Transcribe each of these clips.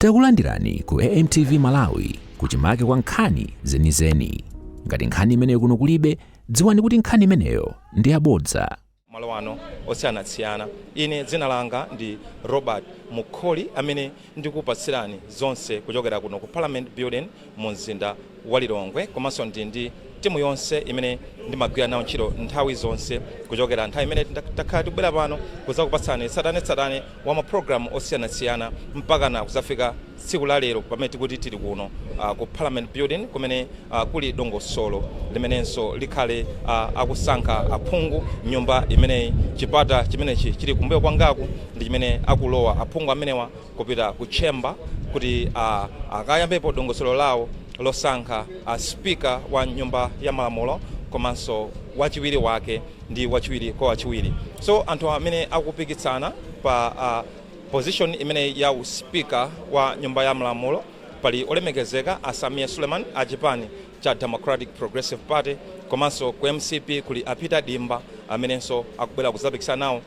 Takulandirani ku AMTV Malawi, kuchimake kwa nkhani zenizeni. Ngati nkhani imeneyo kuno kulibe, dziwani kuti nkhani imeneyo ndi yabodza. Malo ano osiyanasiyana, ine dzina langa ndi Robert Mukholi, amene ndikupatsirani zonse kuchokera kuno ku Parliament Building mu mzinda wa Lilongwe. Komanso ndi timu yonse imene ndimagwira nawo ntchito nthawi zonse, kuchokera nthawi imene takhala tikubwera pano kudzakupatsani tsatanetsatane wa mapulogalamu osiyanasiyana mpakana kuzafika tsiku la lero, pamene tikuti tili kuno ku Parliament Building, kumene kuli dongosolo limenenso likhale akusankha aphungu nyumba imeneyi. Chipata chimenechi chili kumbuyo kwangaku ndi chimene akulowa aphungu amenewa kupita ku chamber kuti akayambepo dongosolo lawo losankha speaker wa Nyumba ya Malamulo, komanso wachiwiri wake ndi wachiwiri kwa wachiwiri. So anthu amene akupikitsana pa position imene ya speaker wa Nyumba ya Malamulo, pali olemekezeka a Sameer Suleman a chipani cha Democratic Progressive Party, komanso ku MCP kuli a Peter Dimba, amenenso akubwera kudzapikisana nawo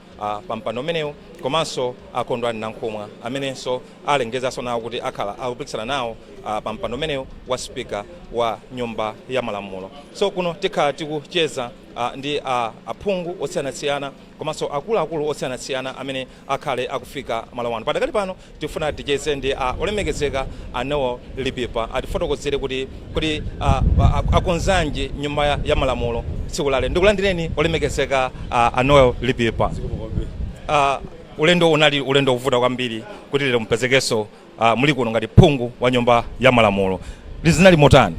pa mpando umenewu, komanso a Kondwani Nankhumwa, amenenso alengezanso nawo kuti akhala akupikisana nawo pa mpando umenewu wa speaker wa Nyumba ya Malamulo. So kuno tikhala tikucheza ndi aphungu osiyanasiyana komanso akuluakulu osiyanasiyana amene akhale akufika malo ano. Padakali pano tifuna ticheze ndi olemekezeka a Noel Lipipa, atifotokozere kuti akonzanji Nyumba ya Malamulo tsiku lale. Ndikulandireni, olemekezeka a Noel Lipipa. Ulendo unali ulendo wovuta kwambiri kuti lero mupezekenso muli kuno ngati phungu wa Nyumba ya Malamulo. Zinali motani?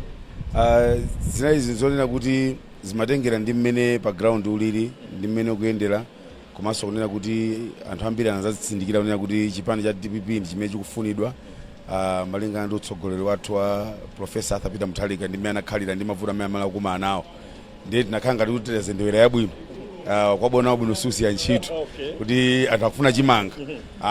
Zinali zinthu zonena kuti zimatengera ndi mmene pa ground ulili ndi mmene ukuyendera, komanso kunena kuti anthu ambiri anazitsindikira kunena kuti chipani cha DPP ndi chimene chikufunidwa, malingana ndi utsogoleri wathu wa Professor Arthur Peter Mutharika ndi mmene anakhalira ndi mavuto amene amene akumana nawo. Ndiye tinakhala ngati kuti tazendewera yabwino, kwabona wabwino susi ya ntchito kuti anthu akufuna chimanga.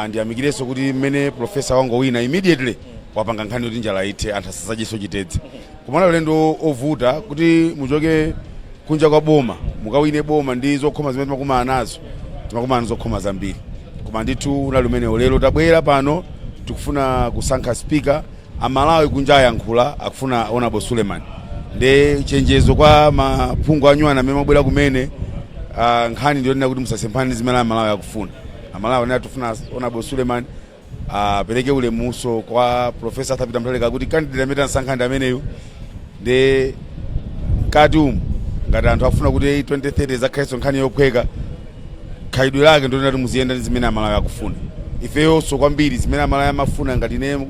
Ndiyamikirenso kuti mmene professor wangowina, immediately wapanga nkhani yoti njala ithe, anthu asasadyenso chitedze. Kumana ulendo ovuta kuti muchoke kunja kwa boma mukawine boma ndi zokhoma zimene timakumana nazo, timakumana ndi zokhoma zambiri, koma ndithu unali umenewo. Lero tabwera pano, tikufuna kusankha speaker. Amalawi kunja ayankhula, akufuna Honorable Suleiman. Nde chenjezo kwa maphungu anyuwana amene mabwera kumene, nkhani ndiyonena kuti musasemphane ndi zimene Amalawi akufuna. Amalawi anena tifuna Honorable Suleiman, apereke ulemuso kwa Professor Arthur Peter Mutharika kuti candidate amene anasankha ndi ameneyu. Nde mkati umu ngati anthu afuna kuti 2030 zakhalenso nkhani yophweka, khalidwe lake ndionena kuti muziyenda ndi zimene Amalawi akufuna. Ifeyonso kwambiri zimene Amalawi amafuna, ngati ine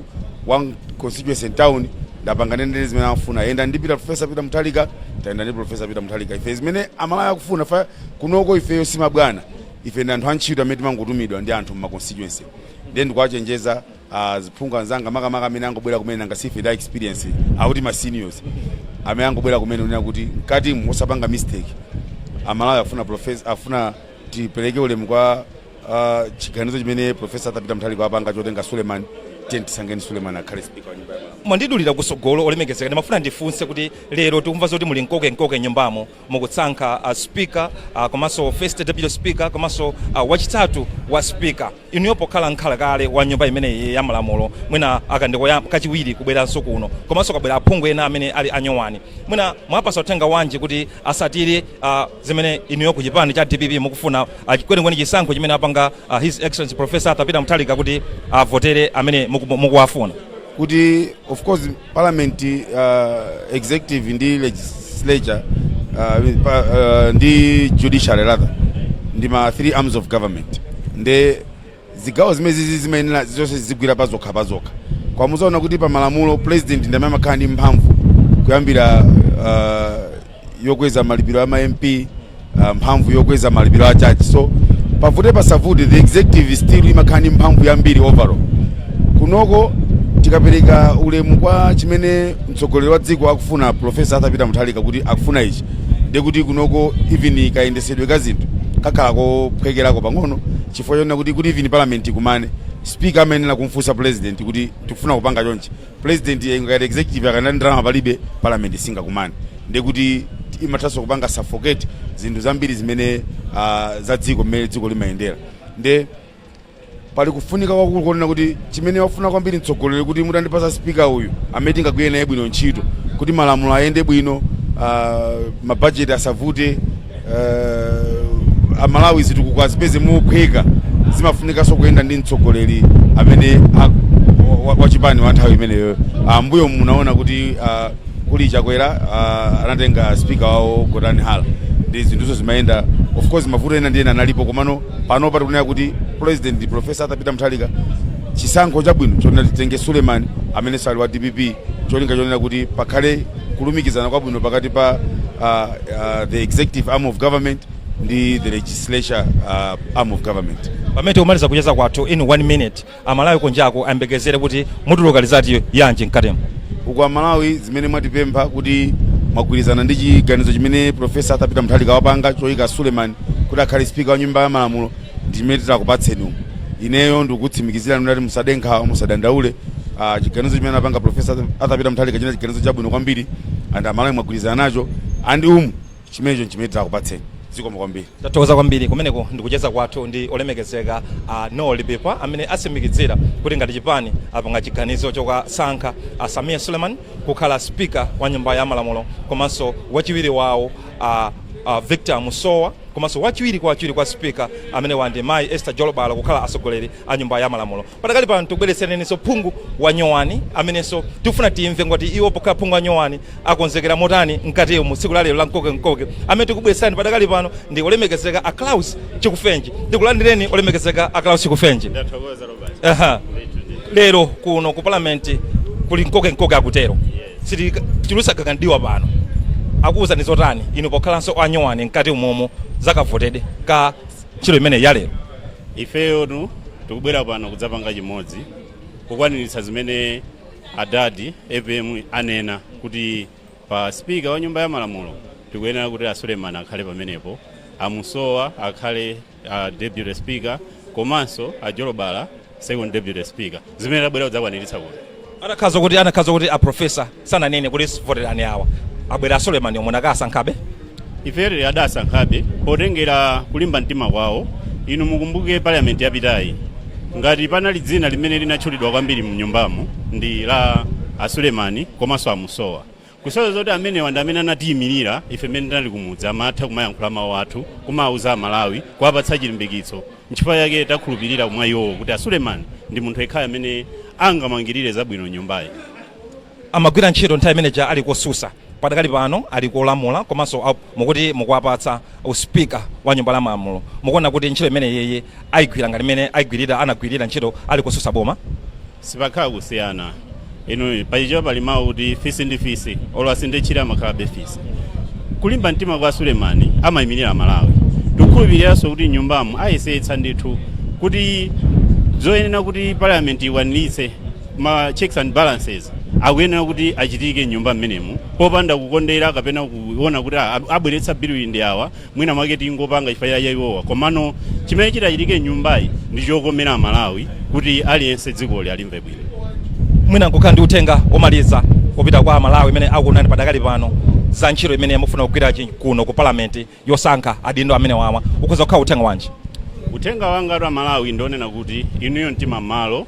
wa constituency town ndapanga ndendende zimene amafuna. Yenda ndi Peter, Professor Peter Mutharika, tayenda ndi Professor Peter Mutharika. Ife zimene Amalawi akufuna fa kunoko, ifeyo simabwana, ife ndi anthu antchito amene timangotumidwa ndi anthu mma constituency. Ndiye ndikuwachenjeza ziphungu anzanga, makamaka amene angobwera kumene, nanga sife da experience, akuti ma seniors amene angobwera kumene, unena kuti mkatimu osapanga mistake. Amalawi afuna professor, afuna tipereke ulemu kwa chiganizo chimene Professor Arthur Peter Mutharika apanga chotenga Suleiman. Tiye tisankheni Suleiman akhale speaker wa Nyumba ya Malamulo. Mwandidulira kusogolo, olemekezeka. Ndimafuna ndifunse kuti lero tikumva zoti muli mkokenkoke nyumbamo, mukusankha speaker, komanso first deputy speaker, komanso wachitatu wa speaker. Inuyo pokhala nkhala kale wa nyumba imeneyi ya malamulo, mwina akandikoya kachiwiri kubweranso kuno, komanso kabwera aphungu ena amene ali anyowani, mwina mwapasa uthenga wanji kuti asatire zimene inuyo ku chipani cha DPP mukufuna, kwenikweni chisankho chimene apanga His Excellency Professor Arthur Peter Mutharika, kuti avotere amene mukuwafuna? Kuti of course parliament, executive ndi legislature, ndi judiciary rather, ndi ma three arms of government. Nde zigawo zimene zizi zimayenera zonse zizigwira pazokha pazokha. Kwa muzaona kuti pa malamulo president ndi amene amakhala ndi mphamvu kuyambira yokweza malipiro a ma MP, mphamvu yokweza malipiro a judge. So pavute pasavute, the executive still imakhala ndi mphamvu yambiri overall. Kunoko tikapereka ulemu kwa chimene mtsogoleri wa dziko akufuna, Professor Arthur Peter Mutharika, kuti akufuna ichi, ndiye kuti kunoko even kayendesedwe ka zinthu kakhala kophwekerako pang'ono, chifukwa chonena kuti even parliament ikumane, speaker amayenera kumfunsa president kuti tikufuna kupanga chonchi. President ngati executive akanati ndalama palibe, parliament singakumane. Ndiye kuti imathanso kupanga suffocate zinthu zambiri zimene za dziko, mmene dziko limayendera. Nde Pali kufunika kwakulu kuonena kuti chimene wafuna kwambiri mtsogoleri kuti mutandipasa speaker uyu amene tingagwire naye bwino ntchito kuti malamulo ayende bwino, mabajeti asavute, Amalawi zitukuko azipeze mophweka, zimafunikanso kuyenda ndi mtsogoleri amene wachipani wa nthawi imeneyo. Mbuyo munaona kuti kuli Chakwera, anatenga speaker wawo Gotani Hala ndi zinthuzo zimayenda. Of course mavuto ena ndi ena analipo, komano pano patikunena kuti President Professor Arthur Peter Mutharika chisankho chabwino chonena titenge Suleiman amene sali wa DPP, cholinga chonena kuti pakhale kulumikizana kwabwino pakati pa the executive arm of government ndi the legislature arm of government. Pamene tikumaliza kucheza kwathu, in one minute, Amalawi kunjako ayembekezere kuti mutuluka result yanji mkatemo? Uku Amalawi, zimene mwatipempha kuti mwagwirizana ndi chiganizo chimene Professor Arthur Peter Mutharika wapanga choyika Suleiman kuti akhale speaker wa nyumba ya malamulo, ndi chimene titakupatseni umu. Ineyo ndikutsimikizirani kuti musade nkhawa, musadandaule. Chiganizo chimene anapanga Professor Arthur Peter Mutharika china chiganizo chabwino kwambiri and Amalawi mwagwirizana nacho, and umu chimenecho chimene titakupatseni. Zikomo kwambiri. Tathokoza kwambiri. Kumeneko ndikucheza kwathu ndi olemekezeka a Noel Lipipa amene atsimikizira kuti ngati chipani apanga chiganizo chokasankha a Sameer Suleman kukhala speaker wa nyumba ya malamulo, komanso wachiwiri wawo a Victor Musowa, komanso wachiwiri kwa wachiwiri kwa speaker amene wandi mayi Esther Jolobala kukhala atsogoleri a nyumba ya malamulo. Patakali pano tikubweretsereninso phungu wa nyowani amenenso tikufuna timve ngati iwo pokhala phungu wa nyowani akonzekera motani mkatiyo mu tsiku lalero la mkoke amene tikubweretserani padakali pano ndi olemekezeka a Klaus Chikufenji. Ndikulandireni, olemekezeka a Klaus Chikufenji. Ndathokoza, Robert. Aha. Lero kuno ku parliament kuli mkoke akutero siti chilusagaga ndiwa pano akuwuza ndi zotani inu pokhalanso anyowani mkati umomo zakavotede ka ntchito imene ya lero? Ifeyotu tikubwera pano kudzapanga chimodzi, kukwaniritsa zimene adadi APM anena kuti pa speaker wa nyumba ya malamulo tikuyenera kuti a Suleiman akhale pamenepo, amusowa akhale deputy speaker, komanso a Jolobala second deputy speaker, zimene tabwera kudzakwaniritsa kuno. Anakhaza kuti a professor sananene kuti voterani awa, abwera a Suleiman omwe nakasankhabe? Ifeyo adasankhabe potengera kulimba mtima kwawo. Inu mukumbuke parliament yapitayi, ngati panali dzina limene linatchulidwa kwambiri mnyumbamo ndi la a Sulemani komanso amusowa, kusonyeza kuti amenewa ndi amene anatiyimirira ife mmene tinali kumudzi. Amatha kumayankhula mawu athu, kumawuza Amalawi, kuwapatsa chilimbikitso. Nchifukwa chake takhulupirira mwa iwowo kuti a Sulemani ndi munthu yekhayo amene angamangirire zabwino nyumbayi. Amagwira ntchito nthawi imeneja ali kosusa, padakali pano ali kolamula, komanso mukuti mukuwapatsa uspika wa nyumba la malamulo. Mukuona kuti ntchito imene yeye ayigwira ngati imene ayigwirira anagwirira ntchito ali kosusa boma? Sipakhala kusiyana. Inu, pachichewa pali mawu kuti fisi ndi fisi, olo asindetchire amakhalabe fisi. Kulimba mtima kwa Sulemani, amayimirira Malawi. Tikukhulupiriranso kuti nyumbamo ayesetsa ndithu kuti zoyenera kuti parliament ikwaniritse, ma checks and balances akuyenera kuti achitike nyumba mmenemu popanda kukondera kapena kuona kuti abweretsa bill iyi ndi awa, mwina mwake tingopanga chifukwa cha iwowa. Komano chimene chitachitike nyumbayi ndi chokomera Malawi, kuti aliyense dzikoli alimve bwino. Mwina nkukhala ndi uthenga omaliza kupita kwa Amalawi imene akuonani padakali pano za ntchito imene mufuna kugwira kuno ku palamenti yosankha adindo amene wawa, ukhoza kukhala uthenga wanji? Uthenga wanga wa Malawi ndionena kuti inuyo mtima m'malo,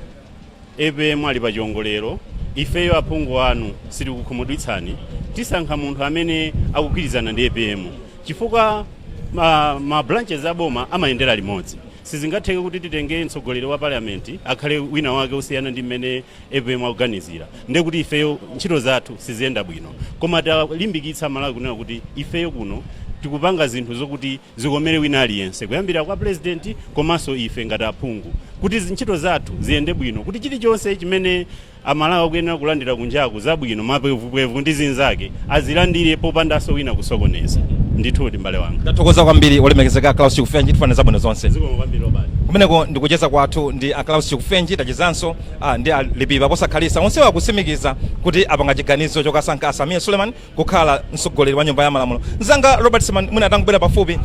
APM ali pa chiongolero. Ifeyo aphungu anu sitikukhumudwitsani. Tisankha munthu amene akugwirizana ndi APM, chifukwa ma branches aboma amayendera limodzi. Sizingatheke kuti titenge mtsogoleri wa parliament akhale wina wake osiyana ndi mmene APM akuganizira, ndiye kuti ifeyo ntchito zathu siziyenda bwino. Koma talimbikitsa Malawi kunena kuti ifeyo kuno tikupanga zinthu zokuti zikomere wina aliyense, kuyambira kwa president komanso ife ngati aphungu, kuti ntchito zathu ziyende bwino, kuti chilichonse chimene Amalawi akuyenera kulandira kunjaku zabwino, mapwevupwevu ndi zinzake, azilandire popandanso wina kusokoneza. Ndithu, mbale wanga. Ndathokoza kwambiri, olemekezeka Klaus Chikufenji. Tifane zabwino zonse. Zikomo kwambiri, Robert. Kumeneko ndikucheza kwathu ndi a Klaus Chikufenji. Tachezanso ndi a Lipipa posakhalisa. Onsewo akutsimikiza kuti apanga chiganizo chokasankha Sameer Suleiman kukhala mtsogoleri wa nyumba ya malamulo. Mzanga Robert Simon, mwina atangobwera pafupi,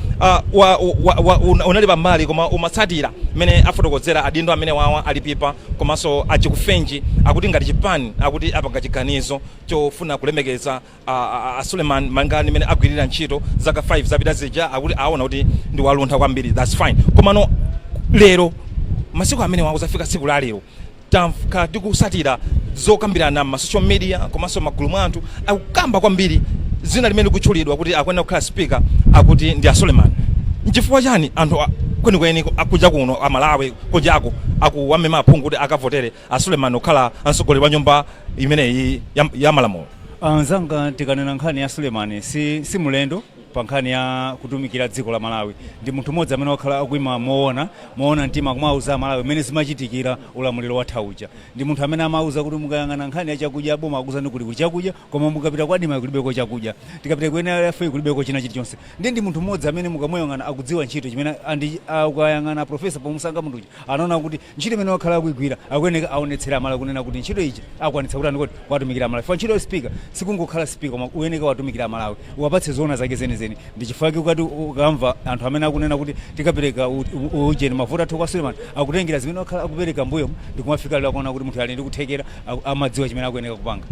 unali pambali koma umatsatira mmene afotokozera adindo amene wawa alipipa komanso achikufenji, akuti ngati chipani akuti apanga chiganizo chofuna kulemekeza a Suleiman malingana mmene agwirira ntchito zaka 5 zapita zija, akuti aona kuti ndi waluntha kwambiri. That's fine, komano lero Masiku amene wakuzafika tsiku la lero, tamka tikusatira zokambirana ma social media komanso magulu mwa anthu akukamba kwambiri. Zina limene likutchulidwa kuti akuyenera kukhala speaker akuti ndi a Suleiman. Nchifukwa chani anthu kwenikweni akuja kuno Amalawi kunjako akuwamema aphungu kuti akavotere a Suleiman kukhala amtsogoleri wa nyumba imeneyi ya malamulo? Anzanga, tikanena nkhani ya Sulemani, si mlendo pa nkhani ya kutumikira dziko la Malawi. Ndi munthu mmodzi amene wakhala akuima moona mtima kumauza Malawi mmene zimachitikira ulamuliro watha uja. Ndi munthu amene amauza kuti mukayang'ana nkhani ya chakudya, boma akuzani kuli chakudya, koma mukapita kwa ADMARC kulibeko chakudya, tikapita ku NRF kulibeko china chilichonse. Ndi munthu mmodzi amene mukamuyang'ana akudziwa ntchito chimene andi ukayang'ana professor pomusanga munthu uja anaona kuti ntchito imene wakhala akuigwira akuyeneka aonetsera Amalawi kunena kuti ntchito iji akwanitsa kuti andikoti watumikira Amalawi. Fa ntchito ya speaker sikungokhala speaker, koma uyeneka watumikira Amalawi, uwapatse zoona zake zenizeni. Ndi chifukwa ukati ukamva anthu amene akunena kuti tikapereka ujeni mavuto athu kwa Suleiman, akutengera zimene wakhala akupereka mbuyo ndikumafika lero akuona kuti munthu ali ndi kuthekera, amadziwa chimene akuyeneka kupanga.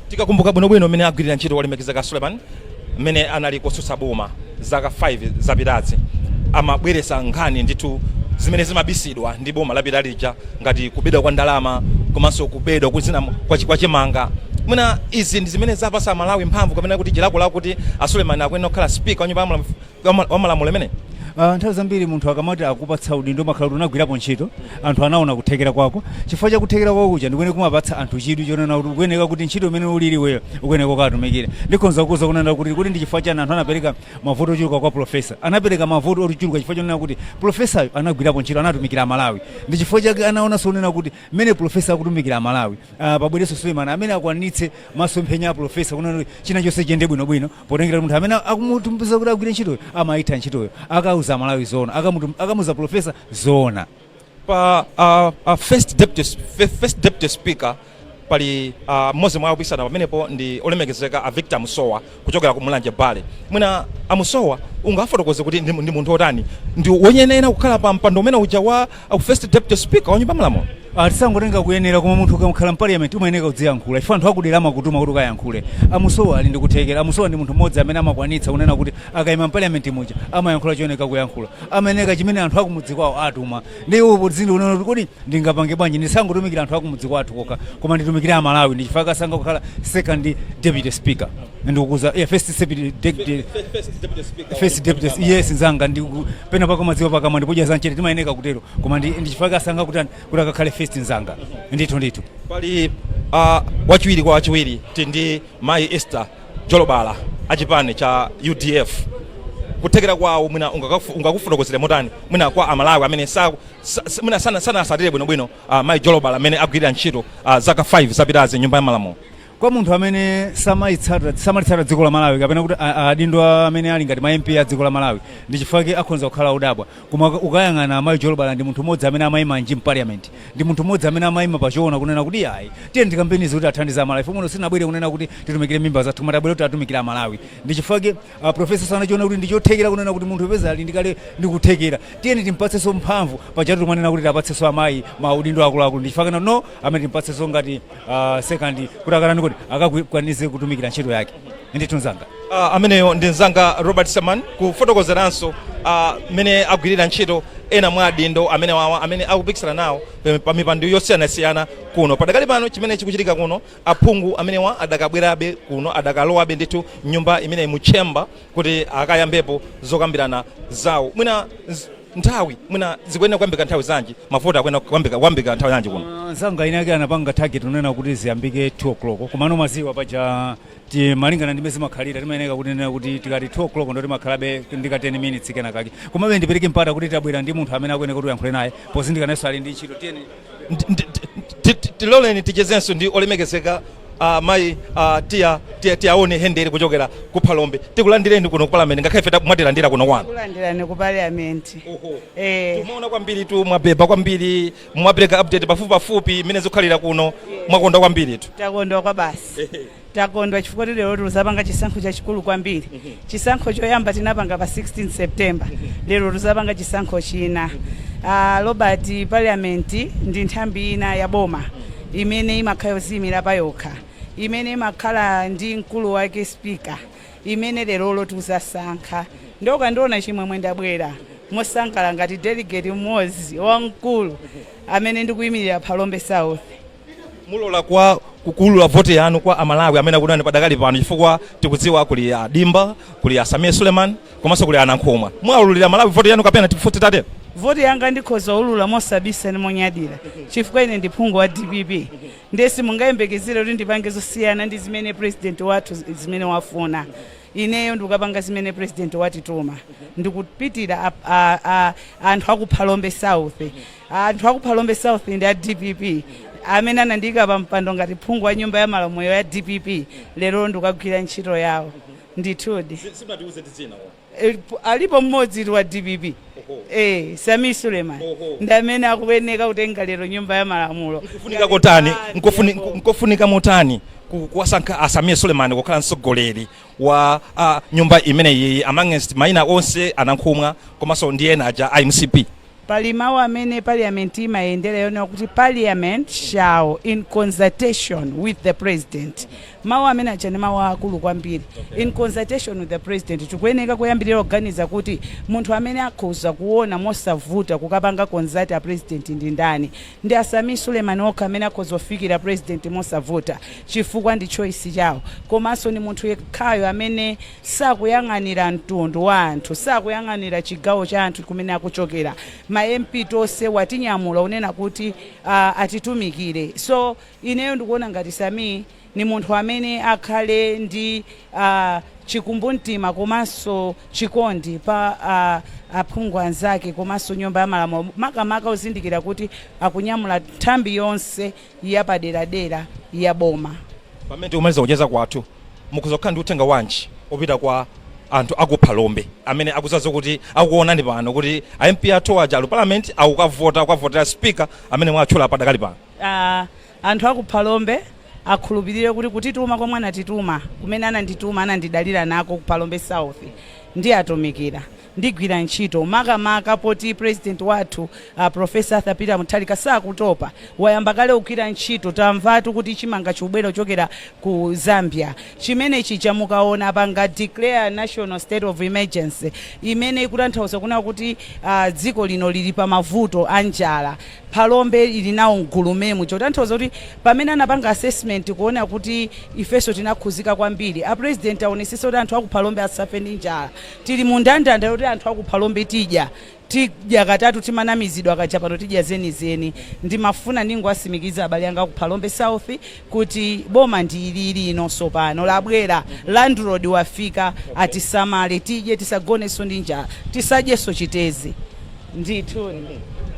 Tikakumbuka bwinobwino mmene agwirira ntchito wolemekezeka Suleiman mmene anali kotsutsa boma zaka 5 zapitazi, amabweresa nkhani ndithu zimene zimabisidwa ndi boma lapita lija, ngati kubedwa kwa ndalama komanso kubedwa kuzina kwa chimanga. Mwina izi ndi zimene zapasa Malawi mphamvu kapena kuti chilakolako kuti a Suleiman akuyenera kukhala speaker wa nyumba wa malamulo imene? Nthawi zambiri munthu akamati akupatsa udindo makhala kuti unagwirapo ntchito, anthu anaona kuthekera kwako. Chifukwa cha kuthekera kwako kuja ndikuyenera kumapatsa anthu chidwi chonena kuti ukuyeneka kuti ntchito imene ulili iweyo ukuyeneka ukatumikire. Ndikhonza kuuza kunena kuti ndi chifukwa chani anthu anapereka mavuto ochuluka kwa professor. Anapereka mavuto ochuluka chifukwa chonena kuti professoryo anagwirapo ntchito, anatumikira Malawi. Ndi chifukwa chake anaonanso kunena kuti mmene professor akutumikira Malawi, pabwerenso Suleiman amene akwanitse masomphenya a professor kunena kuti china chonse chiyende bwinobwino, potengera munthu amene akumutumbiza kuti agwire ntchitoyo amayitha ntchitoyo, akauza Malawi zoona, akamuza professor zoona. Pa first deputy speaker pali mmodzi mwa akupikisana pamenepo ndi olemekezeka a Victor Musowa kuchokera ku Mulanje Bale. Mwina amusowa ungafotokoze kuti ndi munthu otani, ndi woyenera kukhala pa mpando umene uja wa first deputy speaker wa nyumba malamulo? Tisangotenga kuyenera, koma munthu ukamkhala mparliament umayeneka kudziyankhula. Ife anthu akudera amakutuma kuti ukayankhule. Amusowa ali ndi kuthekera. Amusowa ndi munthu mmodzi amene amakwanitsa kunena kuti akayima mparliament muja amayankhula choyeneka kuyankhula, amayeneka chimene anthu akumudzi kwawo atuma. Ndi iwo podzindi kunena kuti kodi ndingapange bwanji ndisangotumikira anthu akumudzi kwathu kokha, koma nditumikire Amalawi. Ndi chifukwa kasankha kukhala second deputy speaker. Ndikukuza, yeah, first deputy, first deputy, yes nzanga. Ndi pena pako madziwa pakamwa ndipodya zamchere, timayeneka kutero, koma ndi chifukwa kasankha kuti akakhale first, nzanga, ndithu ndithu. Pali wachiwiri kwa wachiwiri ti ndi mayi Esther Jolobala achipani cha UDF. Kuthekera kwawo mwina ungakufotokozere motani, mwina kwa Amalawi amene mwina sanasatire bwinobwino mayi Jolobala amene agwirira ntchito zaka 5 zapitazi nyumba ya malamulo? Kwa munthu amene samalitsata dziko la Malawi kapena kuti adindo amene ali ngati ma MP a dziko la Malawi, ndi chifukwa akhonza kukhala udabwa. Koma ukayang'ana amayi Jolobala ndi munthu mmodzi amene amayima nji mparliament, ndi munthu mmodzi amene amayima pachoona kunena kuti ayi, tiye ndikampenize kuti athandize Amalawi. Ife muno sitinabwere kunena kuti titumikire mimba zathu, koma tabwere kuti atumikire Amalawi. Ndi chifukwa professor sanachiona kuti ndichothekera kunena kuti munthu peza ali ndikale ndikuthekera, tiyeni timpatsenso mphamvu. Pachatu timanena kuti tipatsenso amayi maudindo akuluakulu. Ndi chifukwa no amene timpatsenso ngati second kuti akanani kuti akakwanise kutumikira ntchito yake. Ndithu nzanga. Ameneyo ndi mzanga Robert Saman kufotokozeranso mmene agwirira ntchito ena mwa adindo amene wawa amene akupikisana nawo pa mipando yosiyanasiyana kuno. Padakali pano chimene chikuchitika kuno, aphungu amenewa adakabwerabe kuno, adakalowabe ndithu nyumba imene mu chamber kuti akayambepo zokambirana zawo. Mwina nthawi mwina zikuyenera kuyambika nthawi zanji? Mavoti akuyenera kuyambika nthawi yanji kuno? Nzanga, ine ake anapanga target unena kuti ziyambike 2 o'clock, komano maziwa paja ti malingana ndi zimakhalira timayeneka kuti nena kuti tikati 2 o'clock ndo timakhalabe ndika 10 minutes kena kake. Komabe ndipereke mpata kuti tabwera ndi munthu amene akuyeneka kuti uyankhule naye pozindikana ali ndi ntchito. Tiyeni. Tiloleni tichezenso ndi olemekezeka mayi tiyaone Hendere kuchokera ku Phalombe. Tikulandireni kuno ku parliament, ngakhale ife mwatilandira kuno kwanu. Kulandirani ku parliament. Timaona kwambiri tu mwabeba kwambiri, mwapereka update pafupi pafupi imene zikukhalira kuno. Mwakonda kwambiri tu. Takondwa kwa basi, takondwa chifukwa lero tuzapanga chisankho chachikulu kwambiri. Chisankho choyamba tinapanga pa 16 September, lero tuzapanga chisankho china. Robert, parliament ndi nthambi ina ya boma imene imakhala yoziyimira pa yokha, imene imakhala ndi mkulu wake speaker, imene lerolo tuzasankha. Ndoka ndiona chimwemwe ndabwera Mosangalala ngati delegate mmodzi wamkulu amene ndikuyimirira Phalombe South. Mulola kwa kukulula voti yanu kwa Amalawi amene akunani padakali pano, chifukwa tikudziwa kuli Adimba, kuli a Sameer Suleman, komanso kuli Anankhumwa. Mwawululira Malawi voti yanu kapena tifuti tatero? Voti yanga ndikhoza ulula mosabisa ndi monyadira, chifukwa ine ndi phungu wa DPP, ndiye simungayembekezere kuti ndipange zosiyana ndi zimene president wathu zimene wafuna. Ineyo ndikukapanga zimene president watituma, ndikupitira anthu aku Phalombe South. Anthu aku Phalombe South ndi a DPP amene anandiyika pa mpando ngati phungu wa nyumba ya malamulo ya DPP. Lero ndikukagwira ntchito yawo ndithudi. Simatiuze dzina. Alipo mmodzi wa DPP, Sameer Suleman, ndi amene akuyeneka kutenga lero nyumba ya malamulo. Nkofunika kotani, nkofunika motani kuwasankha a Sameer Suleman kukhala mtsogoleri wa nyumba imeneyi amongst mayina onse, Anankhumwa komanso ndi ena aja a MCP? Pali mawu amene parliament imayendera yonena kuti "Parliament shall, in consultation with the president." Mawu amene aja ndi mawu akulu kwambiri, "in consultation with the president". Tikuyeneka kuyambirira kuganiza kuti munthu amene akhoza kuona mosavuta kukapanga consult a president ndi ndani? Ndi a Sameer Suleman okha amene akhoza kufikira president mosavuta, chifukwa ndi choice chawo, komanso ni munthu yekhayo amene sakuyang'anira mtundu wa anthu, sakuyang'anira chigawo cha anthu kumene akuchokera. Ma MP tonse watinyamula unena kuti atitumikire. So ineyo ndikuona ngati Sameer ni munthu amene akhale ndi chikumbumtima komanso chikondi pa aphungu anzake komanso nyumba ya malamulo, makamaka ozindikira kuti akunyamula nthambi yonse yapaderadera ya boma. Pamene tikumaliza kucheza kwathu, mukhoza kukhala ndi uthenga wanji opita kwa anthu aku Phalombe amene akuzaza kuti akuonani pano kuti a MP athu aja ali parliament akukavota, akukavotera speaker amene mwatchula padakali pano? Anthu aku Phalombe akhulupirire kuti kutituma komwe anatituma, kumene anandituma, anandidalira nako ku Phalombe South, ndi atumikira, ndigwira ntchito, makamaka poti president wathu Professor Arthur Peter Mutharika sakutopa, wayamba kale kugwira ntchito. Tamvatu kuti chimanga chikubwera kuchokera ku Zambia. Chimene chija mukaona panga declare national state of emergency, imene ikutanthauza kuna kuti dziko lino lili pa mavuto a njala. Phalombe ili nawo mgulu memu, chotanthauza kuti pamene anapanga assessment kuona kuti ifenso tinakhuzika kwambiri, a president aonesesa kuti anthu aku Phalombe asafe ndi njala. Tili mu ndandanda yoti anthu aku Phalombe tidya katatu, timanamizidwa kaja, pano tidya zenizeni. Ndimafuna ndingowasimikiza abale anga ku Phalombe South kuti boma ndi ilili inonso pano labwera, landlord wafika, atisamale, tidye, tisagonenso ndi njala, tisadyenso chitezi ndithu.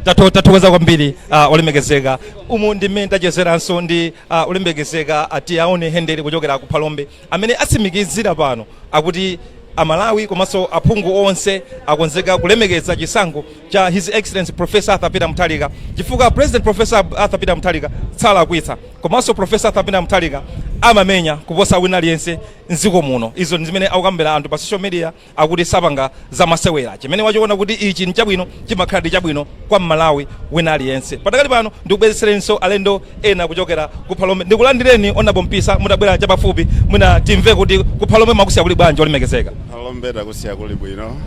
Tathokoza kwambiri, olemekezeka. Umu ndi mmene tachezeranso ndi olemekezeka Atiaone Hendere kuchokera ku Phalombe, amene atsimikizira pano akuti Amalawi komanso aphungu onse akonzeka kulemekeza chisankho cha His Excellency Professor Arthur Peter Mutharika, chifukwa President Professor Arthur Peter Mutharika salakwitsa, komanso Professor Arthur Peter Mutharika amamenya kuposa wina aliyense mdziko muno. Izo ndi zimene akukambira anthu pa social media, akuti sapanga zamasewera. Chimene wachiona kuti ichi nchabwino, chimakhala ndi chabwino kwa Mmalawi wina aliyense. Padakali pano ndikubwezeserenso alendo ena kuchokera ku Phalombe. Ndikulandireni, Honorable Mpisa, mutabwera chapafupi, mwina timve kuti ku Phalombe mwakusiya kuli bwanji, olemekezeka? Phalombe takusiya kuli bwino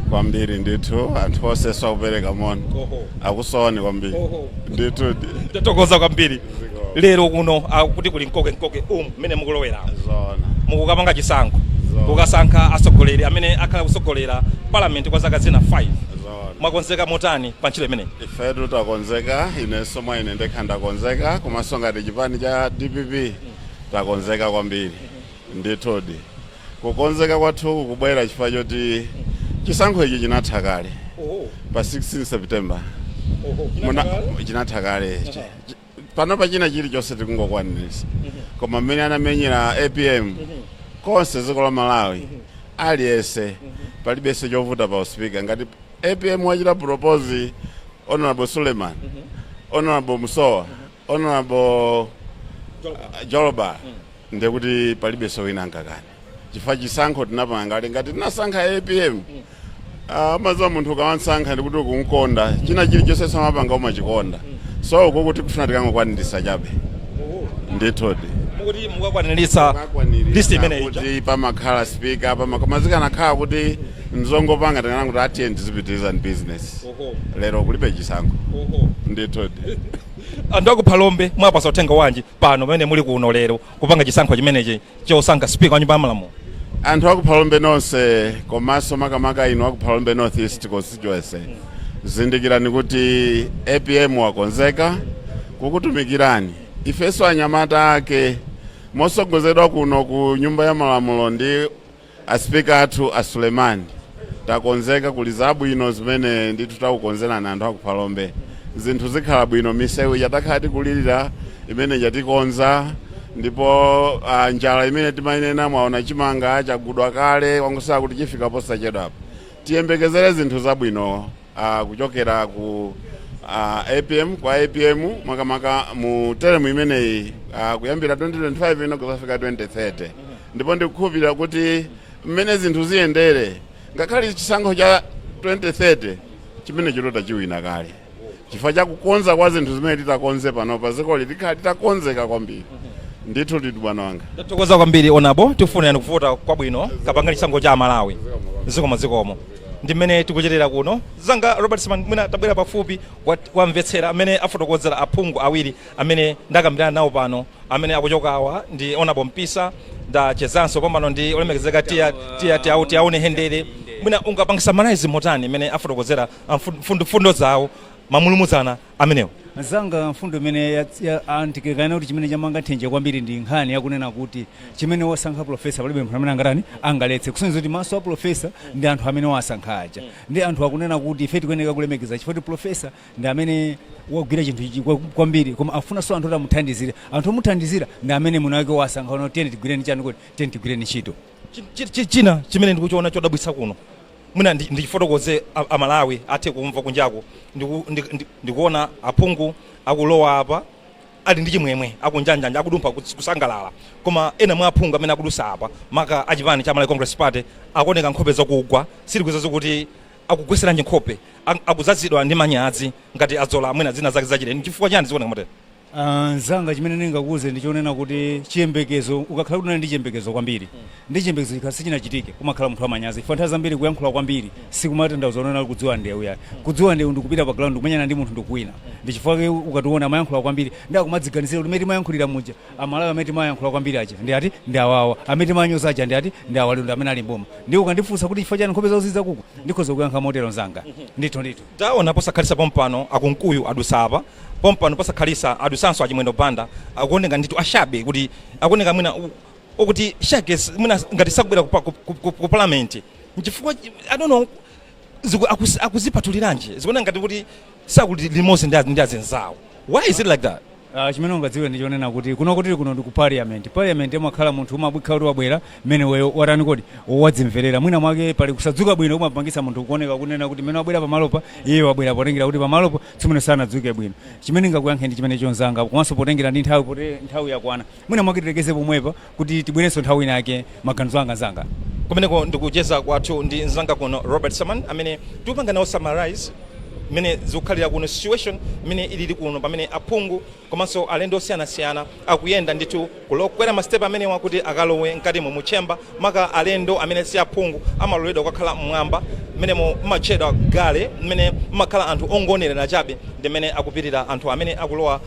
kwambiri ndithu. Anthu onse sakupereka moni, akusowani kwambiri ndithu. Tathokoza kwambiri. Lero kuno akuti kuli mkoke mkoke umu mmene mukulowera. Zona. Mukukapanga chisankho Zona. kukasankha atsogoleri amene akhala kutsogolera parliament kwa zaka zina 5. Zona. Mwakonzeka motani pa ntchito imeneyi? Ifetu takonzeka. Inenso mwa ine ndekha ndakonzeka, komanso ngati chipani cha DPP takonzeka kwambiri ndithudi. Kukonzeka kwathu kubwera chifukwa choti chisankho ichi chinatha kale pa 16 September. Chinatha kale. Pano pachina chilichonse tikungokwanirisa, koma mmene anamenyera APM konse dziko la Malawi, aliyense palibenso chovuta pa uspika. Ngati APM wachita propose Honorable Suleiman, Honorable Musowa, Honorable Joloba, ndekuti palibenso wina ankakane, chifukwa chisankho tinapanga kale. Ngati tinasankha APM, amaziwa munthu ukawansankha ndikuti ukumkonda, china chilichonse samapanga umachikonda. So uko kuti kufuna tikangokwanirisa chabe ndithudi. Mukuti mukakwaniritsa list imeneyi ija. Kuti pamakhala speaker, pamakhala zikanakhala kuti Nzongopanga tinganena kuti atiye tizipitiriza ni business. Lero kulibe chisankho ndithudi. Anthu akuphalombe mwapasa uthenga wanji pano pamene muli kuno lero kupanga chisankho chimenechi chosankha speaker wa nyumba ya malamulo? Anthu akuphalombe nonse, komanso makamaka inu akuphalombe North East Constituency, zindikirani kuti APM wakonzeka kukutumikirani. Ifenso anyamata ake, mosogozedwa kuno ku nyumba ya malamulo ndi aspika athu a Sulemani, takonzeka. Kuli zabwino zimene ndithu takukonzerani anthu akuphalombe. Zinthu zikhala bwino. Misewu yatakhala tikulirira imene yatikonza, ndipo njala imene timayinena, mwaona chimanga chagudwa kale, wangosala kuti chifika posachedwapo. Tiyembekezere zinthu zabwino kuchokera ku APM, kwa APM, makamaka mu teremu imeneyi, kuyambira 2025 ino kuzafika 2030. Ndipo ndikukhulupirira kuti mmene zinthu ziyendere, ngakhale chisankho cha 2030 chimene chilota chiwina kale, chifukwa chakukonza kwa zinthu zimene titakonze panopa, dzikoli tikhala titakonzeka kwambiri ndithu titu, bwana wanga. Tathokoza kwambiri, Honourable. Tifunirani kuvota kwabwino. Kapangani chisankho cha Amalawi. Zikomo, zikomo. Ndi mmene tikuchitira kuno. Zanga Robert Simon, mwina tabwera pafupi wamvetsera amene afotokozera aphungu awiri amene ndakambirana nawo pano. Amene akuchokawa ndi Honourable Mpisa, ndachezanso pambano ndi olemekezeka Tiya Tiaune Hendere. Mwina ungapangisa summarize motani imene afotokozera mfundo zawo mamulumuzana amenewo? Zanga, mfundo imene antikekana kuti chimene chamanga nthenje kwambiri ndi nkhani yakunena kuti chimene wasankha professor palibe munthu amene angatani, angaletse, kusonyeza kuti maso a professor ndi anthu amene wasankha aja. Ndi anthu akunena kuti ife tikuyeneka kulemekeza chifukwa kuti professor ndi amene wagwira chinthu ichi kwambiri, koma afunanso anthu oti amuthandizire. Anthu omuthandizira ndi amene munthu wake wasankha ono. Tiyeni tigwireni chani kuti tiyeni tigwireni ntchito. China chimene ndikuchiona chodabwitsa kuno, mwina ndichifotokoze Amalawi athe kumva kunjaku, ndikuona aphungu akulowa apa ali ndi chimwemwe, akunjanjanja, akudumpha kusangalala, koma ena mwa aphungu amene akudusa apa, maka achipani cha Malawi Congress Party, akuoneka nkhope zakugwa. Sitikudziwa kuti akugweseranji nkhope, akuzazidwa ndi manyazi ngati adzola mwina zina zake zachilendo. Chifukwa chani zikuoneka motero? Nzanga, chimene ndingakuuze ndichonena kuti chiyembekezo, ukakhala kuti unali ndi chiyembekezo kwambiri, ndi chiyembekezo chikhala sichinachitike, kumakhala munthu wamanyazi, chifukwa nthawi zambiri kuyankhula kwambiri sikumatanthauza unena kudziwa ndewu yani. Kudziwa ndewu ndikupita pa ground, kumenyana ndi munthu, ndikuwina. Ndi chifukwa ke ukationa amayankhula kwambiri ndi akumadziganizira kuti mmene timayankhulira muja, Amalawi amene timayankhula kwambiri aja ndi ati? Ndi awawa. Amene timanyoza aja ndi ati? Ndi awa. Lero ndi amene ali mboma. Ndi ukandifunsa kuti chifukwa chani nkhope zawo zidzakuku, ndikhoza kuyankha motero, nzanga, ndithu ndithu. Taona posakhalisa pompano akunkuyu adusa apa pompano, posakhalisa adusanso achimwendo Banda. Akuoneka ndithu ashabe kuti akuoneka mwina okuti shake mwina ngati sakubwera ku parliament. Nchifukwa I don't know, akuzipatuliranji? Zikuoneka ngati kuti sakuti limodzi ndi azinzawo. Why is it like that? Chimene ungadziwe ndi chonena kuti kuno kuti kuno ndi ku parliament. Parliament imakhala munthu umabwikha kuti wabwera mmene weyo watani kodi wadzimverera. Mwina mwake pali kusadzuka bwino kumapangisa munthu kuoneka kunena kuti mmene wabwera pamalopa, iye wabwera potengera kuti pamalopo tsimene sanadzuke bwino. Chimene ngakuyankhe ndi chimene chonzanga, komanso potengera ndi nthawi, pote nthawi yakwana, mwina mwake tilekeze pomwepa kuti tibwerenso nthawi ina yake. Maganizo anga, nzanga. Kumeneko ndikucheza kwathu ndi mzanga kuno Robert Saman, amene tikupanga nawo summarize mmene zikukhalira kuno, situation mmene ilili kuno, pamene aphungu komanso alendo osiyanasiyana akuyenda ndithu kulokwera masitepe amenewa kuti akalowe mkatimo mu chamber. Maka alendo amene si aphungu amaloledwa kukakhala mmwamba mmenemo, mmatchedwa gallery, mmene mmakhala anthu ongonerera chabe. Ndi mmene akupitirira anthu amene akulowa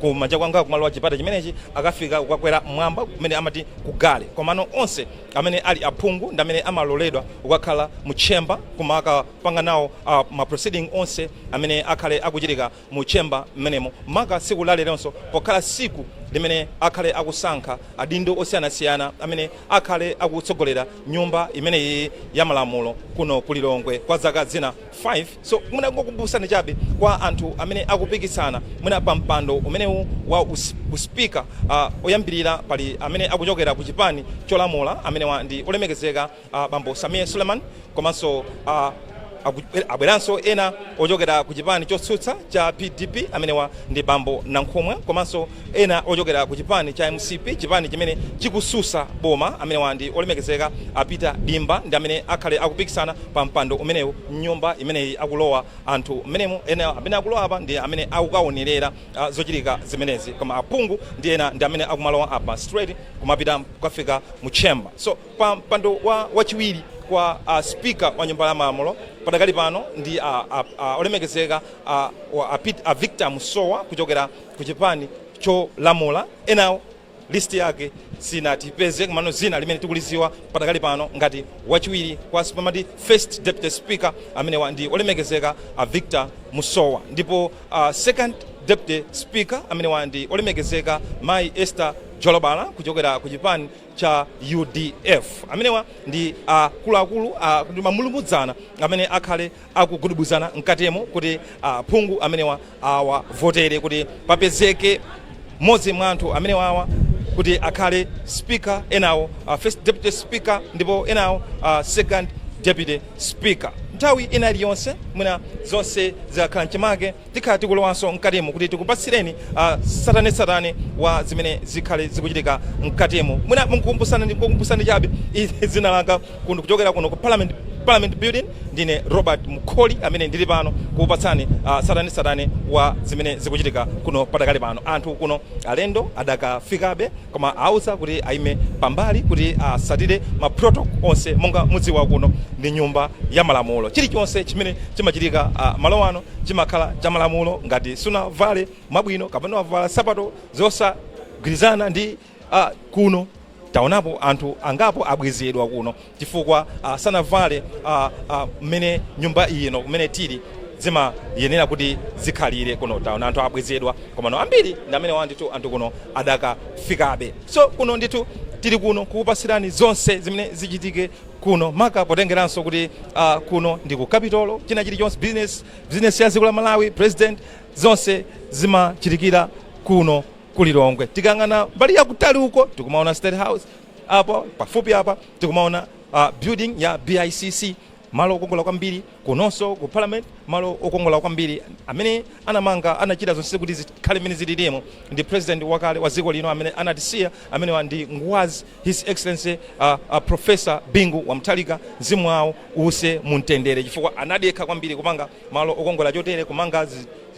kumanja kwanga, kumalowa chipata chimenechi, akafika kukakwera mmwamba kumene amati ku gallery. Komano onse amene ali aphungu ndi amene amaloledwa kukakhala mu chamber, koma akapanga nawo ma proceeding onse amene akhale akuchitika mu chamber mmenemo, maka siku laleronso pokhala siku limene akhale akusankha adindo osiyanasiyana amene akhale akutsogolera nyumba imeneyi ya malamulo kuno ku Lilongwe kwa zaka zina 5. So mwina ngokumbusani chabe kwa anthu amene akupikisana mwina pa mpando umenewu wa uspika. Oyambirira pali amene akuchokera ku chipani cholamula, amenewa ndi olemekezeka bambo Sameer Suleman, komanso abweranso ena ochokera ku chipani chotsutsa cha PDP, amenewa ndi bambo Nankhumwa, komanso ena ochokera ku chipani cha MCP, chipani chimene chikususa boma, amenewa ndi olemekezeka apita Dimba. Ndi amene akhale akupikisana pa mpando umenewu mnyumba imeneyi. Akulowa anthu mmenemu, ena amene akulowa apa ndi amene akukaonerera zochitika zimenezi, koma aphungu ndi ena ndi amene akumalowa apa straight kumapita kukafika mu chamber. So pa mpando wa wachiwiri Kwa speaker wa nyumba ya malamulo padakali pano ndi olemekezeka a Victor Musowa kuchokera ku chipani cholamula. Enawo list yake sinatipeze, komano zina limene tikuliziwa padakali pano ngati wachiwiri kwa pamati first deputy speaker, amenewa ndi olemekezeka a Victor Musowa, ndipo second deputy speaker amenewa ndi olemekezeka Mayi Esther Jolobala kuchokera ku chipani cha UDF. Amenewa ndi akuluakulu, ndi mamulumudzana amene akhale akugudubuzana mkatemo kuti phungu amenewa awavotere kuti papezeke mmodzi mwa anthu amenewawa kuti akhale speaker, enawo first deputy speaker, ndipo enawo second deputy speaker. Nthawi ina iliyonse mwina zonse zikakhala mchimake, tikhala tikulowanso mkatimo kuti tikupatsireni satane wa zimene zikhale zikuchitika mkatimo. Mwina mukukumbusani chabe, ine dzina langa kuno kuchokera kuno ku Parliament Building ndine Robert Mkholi, amene ndili pano kukupatsani satane wa zimene zikuchitika kuno padakali pano. Anthu kuno, alendo adakafikabe, koma auza kuti aime pambali kuti asatire ma protocol onse. Monga mudziwa, kuno ndi nyumba ya malamulo, chilichonse chimene chimachitika malo ano chimakhala cha malamulo. Ngati sunavale mwabwino kapena wavala sapato zosagwirizana ndi kuno, taonapo anthu angapo abwezedwa kuno chifukwa sanavale mmene nyumba ino kumene tili zimayenera kuti zikhalire. Kuno taona anthu abwezedwa, komano ambiri ndi amene wa ndithu anthu kuno adakafikabe. So kuno ndithu tili kuno kukupasirani zonse zimene zichitike kuno, maka potengeranso kuti kuno ndi ku Capitol. China chilichonse, business ya dziko la Malawi, president, zonse zimachitikira kuno kulilongwe. Tikang'ana mbali yakutali uko tikumaona State House, apo pafupi apa tikumaona building ya BICC, malo okongola kwambiri. Kunonso ku Parliament, malo okongola kwambiri amene anamanga, anachita zonse kuti zikhale mmene zililimo ndi president wakale wa dziko lino amene anatisiya, amene ndi Ngwazi, His Excellency Professor Bingu wa Mutharika, mzimu wawo use mumtendere, chifukwa anadekha kwambiri kupanga malo okongola chotere, kumanga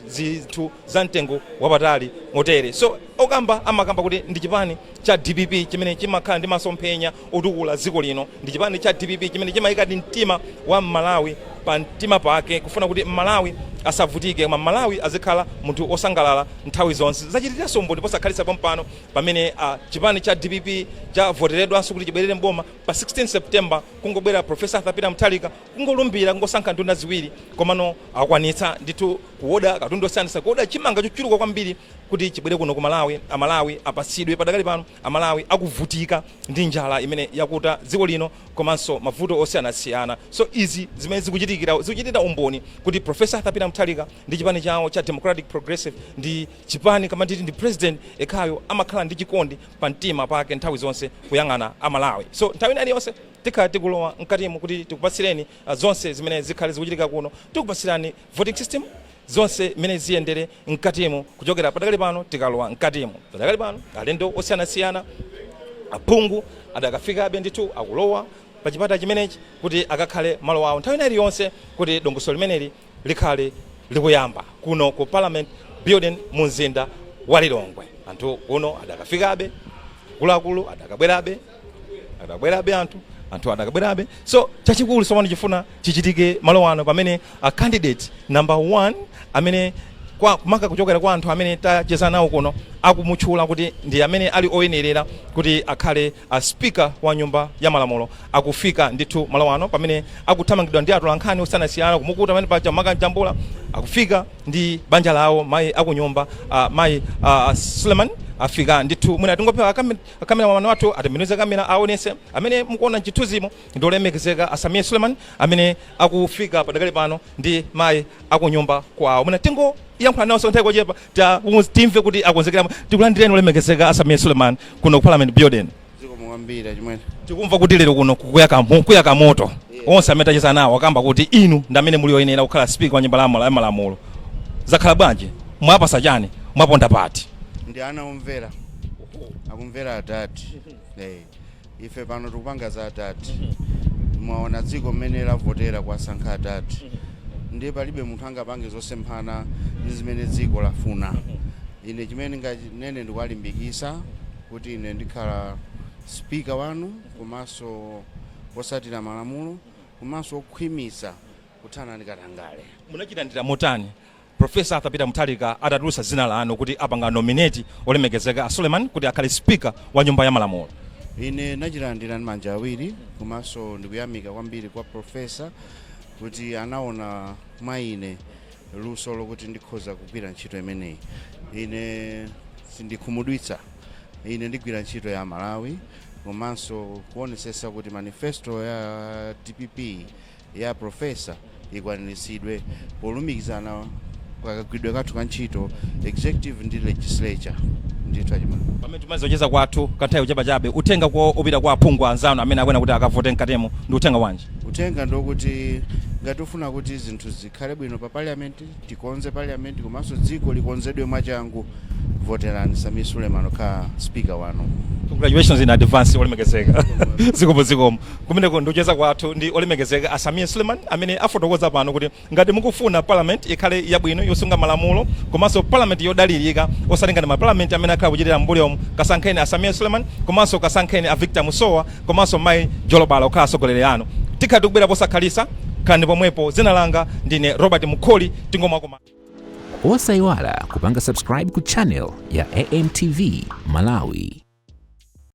zinthu za mtengo wapatali motere. So okamba amakamba kuti ndi chipani cha DPP chimene chimakhala ndi masomphenya otukula dziko lino, ndi chipani cha DPP chimene chimayikadi mtima wa Mmalawi pa mtima pake, kufuna kuti Mmalawi asavutike, koma Mmalawi azikhala munthu osangalala nthawi zonse. Zachitiranso umboni posakhalitsa pompano pamene chipani cha DPP chavoteredwanso kuti chibwerere mboma pa 16 September. Kungobwera Professor Arthur Peter Mutharika, kungolumbira, kungosankha nduna ziwiri, komano akwanitsa ndithu kuoda katundu osiyanasiyana, kuoda chimanga chochuluka kwambiri kuti chibwere kuno ku Malawi, Amalawi apatsidwe. Padakali pano Amalawi akuvutika ndi njala imene yakuta dziko lino komanso mavuto osiyanasiyana. So izi zimene zikuchitikira zikuchitira umboni kuti Professor Arthur Peter Mutharika ndi chipani chawo cha Democratic Progressive ndi chipani kama nditi ndi president ekhayo amakhala ndi chikondi pa mtima pake nthawi zonse kuyang'ana Amalawi. So nthawi ina iliyonse tikhala tikulowa mkatimu kuti tikupatsireni zonse zimene zikhale zikuchitika kuno. Tikupatsirani voting system, zonse mmene ziyendere mkatimu kuchokera padakali pano tikalowa mkatimu. Padakali pano alendo osiyanasiyana, aphungu adakafikabe ndithu, akulowa pa chipata chimenechi kuti akakhale malo awo nthawi ina iliyonse kuti dongosolo limeneli likhale likuyamba kuno ku Parliament Building mu mzinda wa Lilongwe. Anthu kuno adakafikabe, akuluakulu adakabwerabe, adakabwerabe anthu adakabwerabe. So chachikulu tsopano chifuna chichitike malo ano pamene a candidate number one amene kwa maka kuchokera kwa anthu amene tacheza nawo kuno akumutchula kuti ndi amene ali oyenerera kuti akhale a speaker wa nyumba ya malamulo akufika ndithu malo ano, pamene akuthamangidwa ndi atolankhani osiyanasiyana kumukuta pamene paja makanjambula. Akufika ndi banja lawo, mayi akunyumba, mayi Suleiman afika ndithu. Mwina tingopewa kamera wamano wathu atembenuze kamera aonese amene mukuona mchithunzimo ndi olemekezeka a Sameer Suleiman amene akufika padakali pano ndi mayi akunyumba kwawo. Mwina tingoyankhula nawo nthawi kochepa, timve kuti akonzekera. Tikulandireni olemekezeka a Sameer Suleiman kuno ku Parliament Building. Zikomo kwambiri, chimwene. Tikumva kuti lero kuno kuyaka moto. Onse amene tacheza nawo akamba kuti inu ndi amene muli oyenera kukhala speaker wa nyumba ya malamulo. Zakhala bwanji? Mwapasa chani? Mwaponda pati? Ndi ana omvera, akumvera atati. Ife pano tikupanga za atati. Mwaona dziko mmene lavotera kwasankha atati, ndiye palibe munthu angapange zosemphana ndi zimene dziko lafuna. Ine chimene ndinganene ndikuwalimbikisa kuti ine ndikhala speaker wanu komanso Osatira malamulo komanso okhwimisa kuthana ndi katangale. Munachilandira motani Professor Arthur Peter Mutharika atatulutsa dzina lanu kuti apanga nominate olemekezeka a Suleiman kuti akhale Speaker wa Nyumba ya Malamulo? Ine nachilandira ndi manja awiri, komanso ndikuyamika kwambiri kwa Professor kuti anaona mwa ine luso lokuti ndikhoza kugwira ntchito imeneyi. Ine sindikhumudwitsa, ine ndigwira ntchito ya Malawi komanso kuonesesa kuti manifesto ya DPP ya Professor ikwaniritsidwe polumikizana kakagwiridwe kathu ka ntchito, executive ndi legislature, ndithu achimana. Pamene timazocheza kwathu kanthawi chabe, uthenga kwa opita kwa aphungu anzanu amene akwena kuti akavote mkatemo ndi uthenga wanji? Uthenga ndokuti ngati ufuna kuti zinthu zikhale bwino pa Parliament, tikonze Parliament komanso dziko likonzedwe mwachangu, voterani Sameer Suleman kukhala Speaker wanu. Congratulations in advance, olemekezeka. Zikomo, zikomo. Kumeneko ndikucheza kwathu ndi olemekezeka a Sameer Suleman amene afotokoza pano kuti ngati mukufuna Parliament ikhale yabwino, yosunga malamulo komanso Parliament yodalirika, osati ngati ma Parliament amene akhala kuchitira m'mbuyomu, kasankheni a Sameer Suleman komanso kasankheni a Victor Musowa komanso mayi Jolobala kukhala atsogoleri anu. Tikhala tikubwera posakhalisa, khalani pomwepo. Dzina langa ndine Robert Mukholi, tingomwakoma. Osayiwala kupanga subscribe ku channel ya AMTV Malawi.